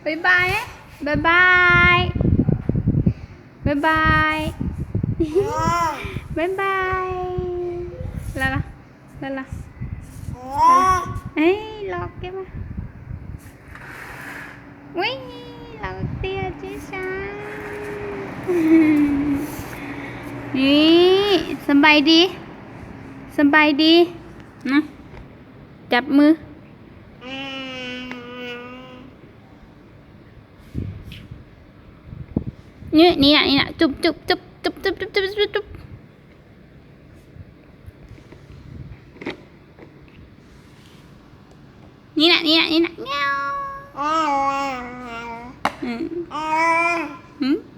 Bye bye. Bye bye. Bye bye. Bye bye. Los los. Los los. Los los. Los los. Ui, los tiag tsis saib. Ui, ສະບາຍດີ ສະບາຍດີ ຈັບມື ນີ້ນະ ນີ້ນະ ຈຸບ ຈຸບ ຈຸບ. Tub, tub, tub, tub, tub, tub. Ni na, ni na, ni na, miau. Mm. Mm.